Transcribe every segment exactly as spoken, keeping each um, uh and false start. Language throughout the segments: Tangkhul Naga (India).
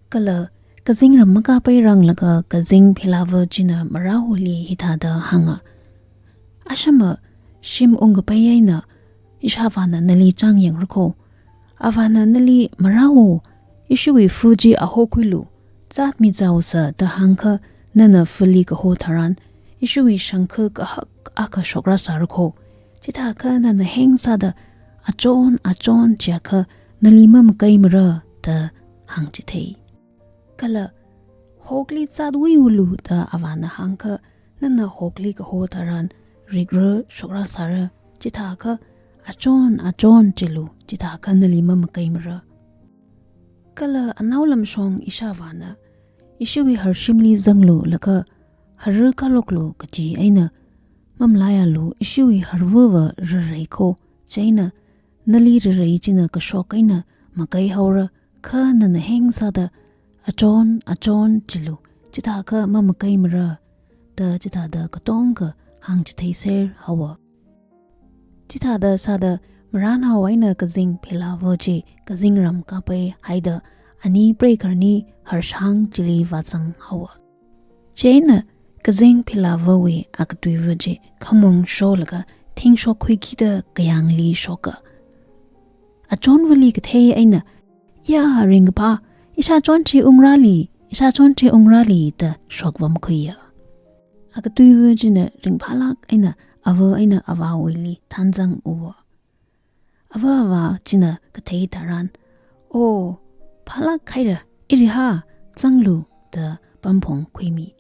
Kala kazingram makāpai rānglaga kazing philāva china marāwoli hithāda hānga, "Ashama, shim ungkapai eina ishāvāna nali chāngyangrakho. Avāna nali, 'Marāwo, ishiwui fu chi ahokhuilu, zat michaosa,' da hāngkha, nana fuli kaho tharan, ishiwui shangkha kahak akha shokrasārakho. Chithākha nana heng sāda, 'Achon, achon,' chiakha nali mamakaimara," da hāngchithei. Kala, "Hokli zatwui ulu," da avāna hāngkha, nana hokli kaho tharan, rikra shokrasāra, chithākha, "Achon, achon chilu, chithākha nali mamakaimara." Kala anaolamshong ishāvāna, "Ishiwui harshimli zanglulaga hara kaloklu," kaji eina, "Mamalayalu, ishiwui harvava rareikho, chieina nali rarei china kashok eina makaihaora, kha nana heng sāda, 'Achon, achon chilu, chithākha mamakaimara,' da chithāda katonga hāngchitheiser haowa." Chithāda sāda marānao eina kazing philāva chi kazingram kāpai haida ani preikarni harshang chili vāzang haowa. Chieina kazing philāvawui akatuiva chi khamong sholaga thing shokkhuikida kayāngli shoka. Achonvali kathei eina, "Ya, ringkaphā, ishāchon chi ungrāli, ishāchon chi ungrāli," da shokvamkhuiya. Akatuiva china ringphālāk eina ava eina avāwuili thanzang uwa. Ava avā china kathei tharan, "O, phālāk haira, irihā, zanglu," da pamphong khuimi.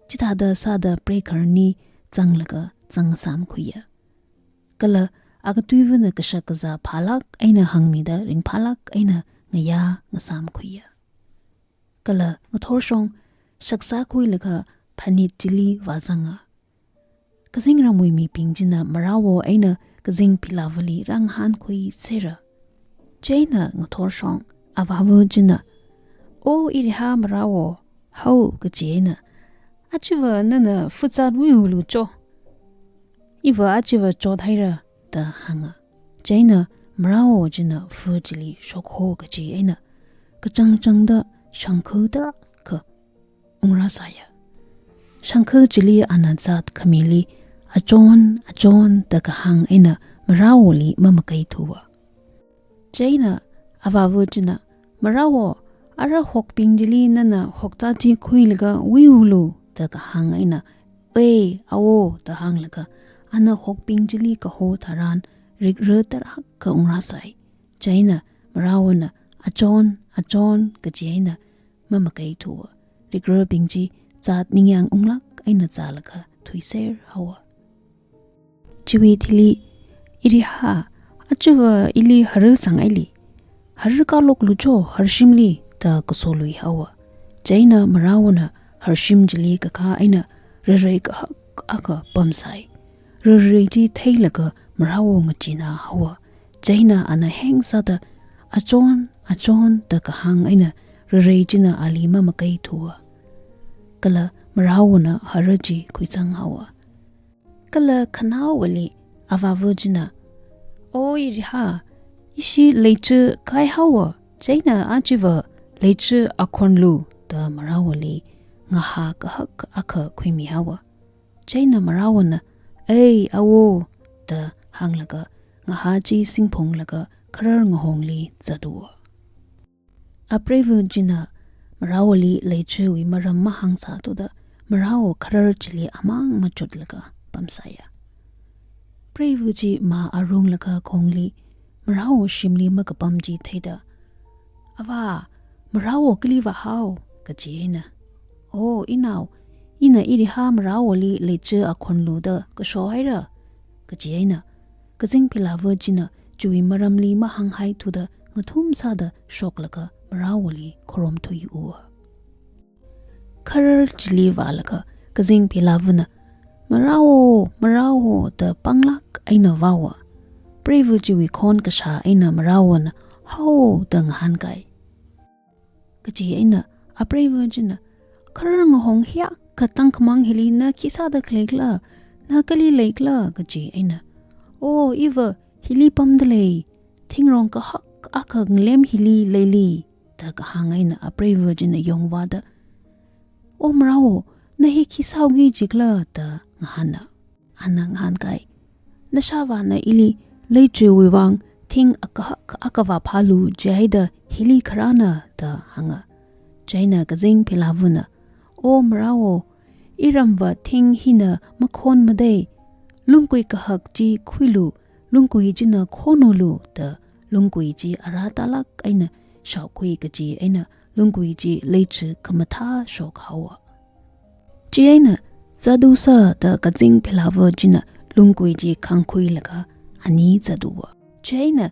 Chithāda sāda preikarni zanglaga zangsāmkhuiya. Kala akatuivana kashak kazā phālāk eina hāngmida ringphālāk eina ngayā ngasāmkhuiya. Kala ngathorshong shaksākhuilaga phanit chili vāzanga. Kazingramwui mibing china marāwo eina kazing philāvali rāngahānkhuisera. Chieina ngathorshong avāva china, "O irihā marāwo, hao," kaji eina, "Achiva nana fu zatwui ulu cho. Iva achiva chothaira," da hānga. Chieina marāwo china fu chili shokho kaji eina, kachangchangda shangkha tarākha ungrāsāya. Shangkha chili ana zat khamili, "Achon, achon," da kahāng eina marāwoli mamakaithuwa. Chieina avāva china, "Marāwo, ara hokbing chili nana hokzat chi khuilaga wuiulu," da kahāng eina, "Ei, awo," da hānglaga, ana hokbing chili kaho tharan rikra tarākha ungrāsai. Chieina marāwona, "Achon, achon," kaji eina mamakaithuwa. Rikrabing chi zat ningyāng unglāk eina zālaga thuiser haowa. Chiwui thili, "Irihā, achiva ili hara zangaili. Hara kaloklu cho harshimli," da kasolui haowa. Chieina marāwona harshim chili kakā eina rarei kahak akha pamsai. Rarei chi theilaga marāwo ngachina haowa. Chieina ana heng sāda, "Achon, achon," da kahāng eina rarei china ali mamakaithuwa. Kala marāwona hara chi khuizang haowa. Kala khanaowali avāva china, "O irihā, ishi leicha kai haowa, chieina achiva leicha akhonlu," da marāwoli ngahā kahak akha khuimi haowa. Chieina marāwona, "Ei, awo," da hānglaga, ngahā chi singphunglaga kharar ngahongli zatwa. Apreiva china marāwoli leichawui maram mahāngsāthuda, marāwo kharar chili amang machutlaga pamsāya. Preiva chi mā arunglaga khongli marāwo shimli makapam chi theida, "Avā, marāwo kali vāhao?" kaji eina, "O inao, ina irihā marāwoli leicha akhonlu da kashohaira," kaji eina, kazing philāva china chiwui maramli mahānghaithuda ngathum sāda shoklaga marāwoli khorumthuiwa. Kharar chili vālaga kazing philāvana, "Marāwo, marāwo," da panglāk eina vāwa. Preiva chiwui khon kashā eina marāwona, "Hao," da ngahānkai. Kaji eina apreiva china, "Kharar ngahong hiyākha tangkhamang hili na khi sāda khaleikhala, na kali leikhala?" kaji eina, "O, iva hili pamda lei, thingrong kahak akha ngalem hili leili," da kahāng eina apreiva china yongvāda, "O marao, na hi khi sāhaoki jikhala?" da ngahāna. Ana ngahānkai, "Nashāvāna ili leichiwui vang thing akahak akha vāphālu jihaida hili kharāna," da hānga. Chieina kazing philavana, "O marao, iramva thing hina makhonmadei, lungkui kahak chi khuilu, lungkui china khonulu," da lungkui chi arā tālāk eina shaokhui kaji eina lungkui chi leichi khamathā shokhaowa. Chieina, "Zatusa," da kazing philava china lungkui chi khangkhuilaga ani zatuwa. Chieina,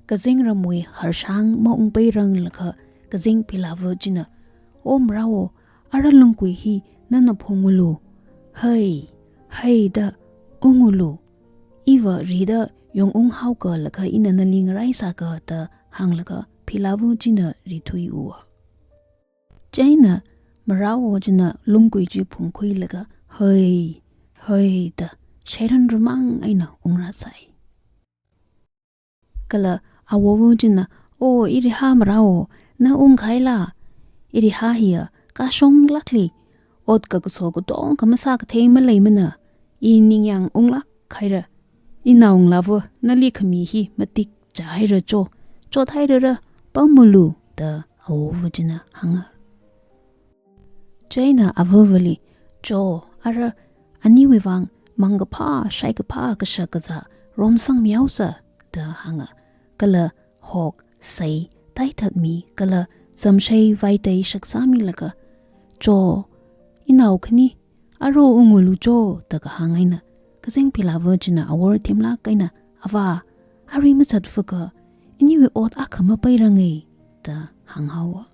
kazingramwui harshang maungpairanglakha kazing philava china, "O marao, ara lungkui hi nana phungulu, hai, hai da ungulu. Iva rida yongung haokalaga ina nali ngaraisāka," da hānglaga philava china rithuiuwa. Chieina marao china lungkui chi phungkhuilaga, "Hai, hai," da shairan rumang eina ungrāsai. Kala awova china, "O, iriha marao, na ungkhaila? Iriha hiya kashonglākli, ot kakaso katonga masākathei maleimana. I ningyāng unglāk haira. Inao ngalāva nali khami hi matik chāhaira cho, chothairara, pamulu," da awova china hānga. Chieina avavali, "Cho, ara aniwui vang mangkaphā shaikaphā kashak kazā romsangmihaosa," da hānga. Kala hok, sei taithatmi kala zamshei vaitei shaksāmilaga, "Cho, inao khani, aro ungulu cho," da kahāng eina kazing philava china awor themlāk eina, "Avā, arui mazatfaka, iniwui ot akha mapairange," da hānghaowa.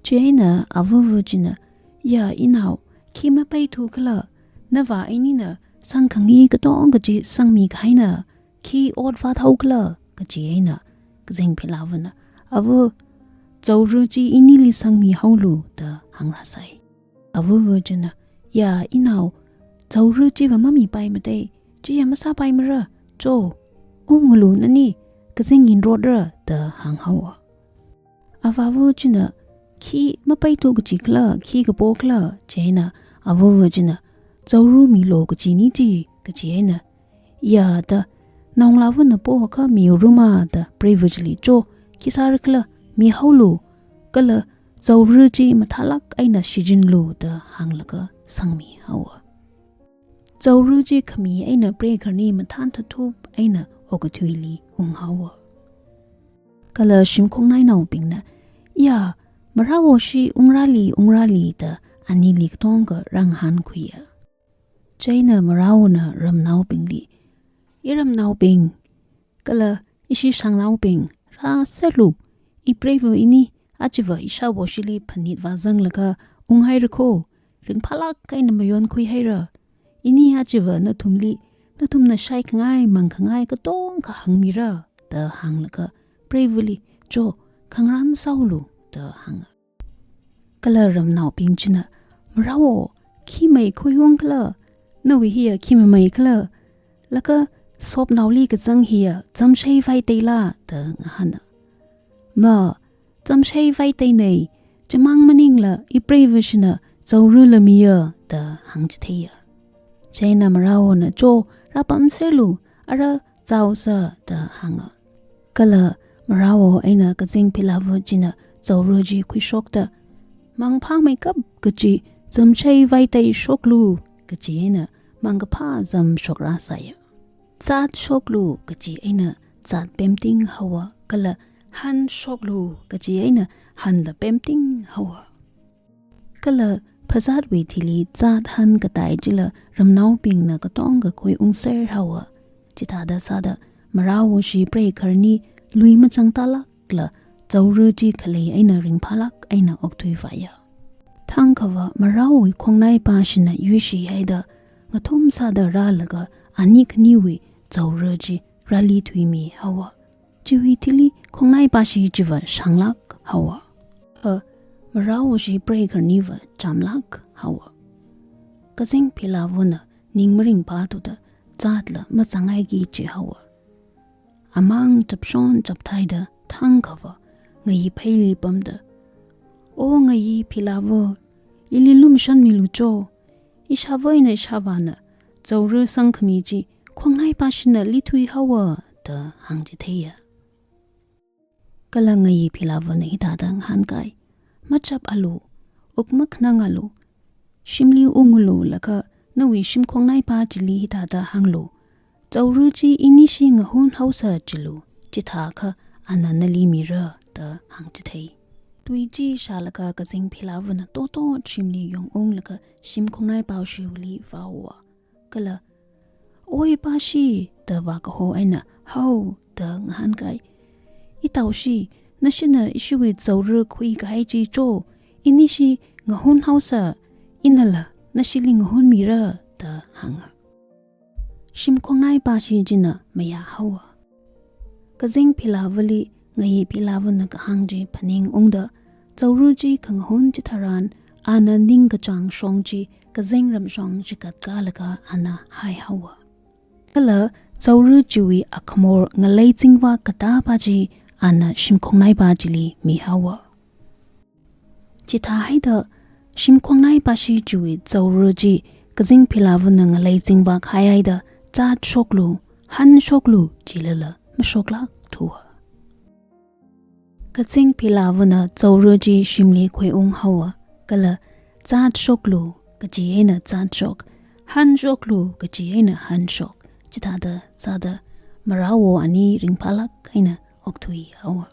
Chieina avava china, "Ya inao, khi mapaithukhala? Navā inina sangkhangai katonga chi sangmikahaina, khi ot vāthaokhala?" kaji eina kazing philavana, "Ava, chaora chi inili sangmihaolu," da hāngrāsai. Avava china, "Ya inao, chaora chiva mamipaimatei, chiya masāpaimara, cho, ungulu nani, kazing nginrotra," da hānghaowa. Avāva china, "Khi mapaithu kajikhala, khi kapokhala?" chieina avava china, "Chaora milu kajina chi," kaji eina, "Ya da, naongalāvana poakha miuruma da preiva chili, cho, khi sārakhala, mihaolu, kala chaora chi mathālāk eina shichinlu," da hānglaga sangmihaowa. Chaora chi khami eina preikharni mathān thathup eina okathuili unghaowa. Kala shimkhongnainaobingna, "Ya, marao shi ungrāli, ungrāli," da anili katonga rāngahānkhuiya. Chieina maraona ramnaobingli, "Iramnaobing, kala ishi shangnaobing, rāserlu. Ipreiva ini ajava ishāvāshili phanit vāzanglaga unghaira kho, ringphālāk eina mayonkhuihaira. Ini ajava nathumli, nathumna shaikhangai mangkhangai katonga hāngmira," da hānglaga preivali, "Cho, khangarān sāolu," da hānga. Kala ramnaobing china, "Marao, khi mei khuiungkhala? Nawui hiya khi mamei khala? Laga sopnaoli kazang hiya zamshei vaiteila?" da ngahāna. "Ma, zamshei vaiteinei, chimang maningla ipreivashina chaorala miya," da hāngchitheiya. Chieina maraona, "Cho, rāpamserlu, ara zāusa," da hānga. Kala marao eina kazing philava china chaora chi khuishokta, "Mangphāmeikap kaji zamshei vaiteishoklu," kaji eina mangkaphā zamshokrasāya. "Zatshoklu," kaji eina zat pemtinghaowa, kala "Hanshoklu," kaji eina hanla pemtinghaowa. Kala phazatwui thili zat han katai chila ramnaobingna katonga khuiungserhaowa. Chithāda sāda maraoshi preikharni lui machangtālākla chaora chi khalei eina ringphālāk eina okthuivāya. Thangkhavā maraowui khongnaipāshina yuishihaida ngathum sāda rālaga ani khaniwui chaora chi rālithuimihaowa. Chiwui thili khongnaipāshi chiva shanglākhaowa. A, maraoshi preikharniva chamlākhaowa. Kazing philavana ning maringphāthuda zatla mazangngaiki jihaowa. Amang chapshon chapthaida thangkhavā ngayi pheili pamda, "O ngayi philāva, ili lumashanmilu cho. Ishāva eina ishāvāna tsaura sangkhami chi khongnaipāshina lithuihaowa," da hāngchitheiya. Kala ngayi philāvana hithāda ngahānkai, "Machapalu, wuk makhanangalu, shimli ungulu laga nawui shimkhongnaipā chili hithāda hānglu, 'Tsaura chi inishi ngahunhaosa' chilu, chithākha ana nali mira," da hāngchithei. Tui chi shālaga kazing philāvana totot shimli yongunglaga shimkhongnaipāshiwuili vāhaowa. Kala, "Oi pāshi," da vākaho eina, "Hao," da ngahānkai. "Itaoshi, nashina ishiwui tsaura khuikahai chi cho, inishi ngahunhaosa, inala nashili ngahunmira," da hānga. Shimkhongnaipāshi china mayāhaowa. Kazing philāvali ngayi philāvana kahāng chi phaningungda, tsaura chi khangahun chitharan, ana ningkachāng shong chi kazingram shong chikatkālaga ana haihaowa. Kala tsaura chiwui akhamor ngalei zingvā katāpā chi ana shimkhongnaipā chili mihaowa. Chithāhaida shimkhongnaipāshi chiwui tsaura chi kazing philāvana ngalei zingvā khaihaida, "Zatshoklu, hanshoklu," jilala mashoklākthuwa. Kazing philāvana tsaura chi shimli khuiunghaowa, kala "Zatshoklu" kaji eina zatshok, "Hanshoklu" kaji eina hanshok, chithāda sāda marāwo ani ringphālāk eina okthuihaowa.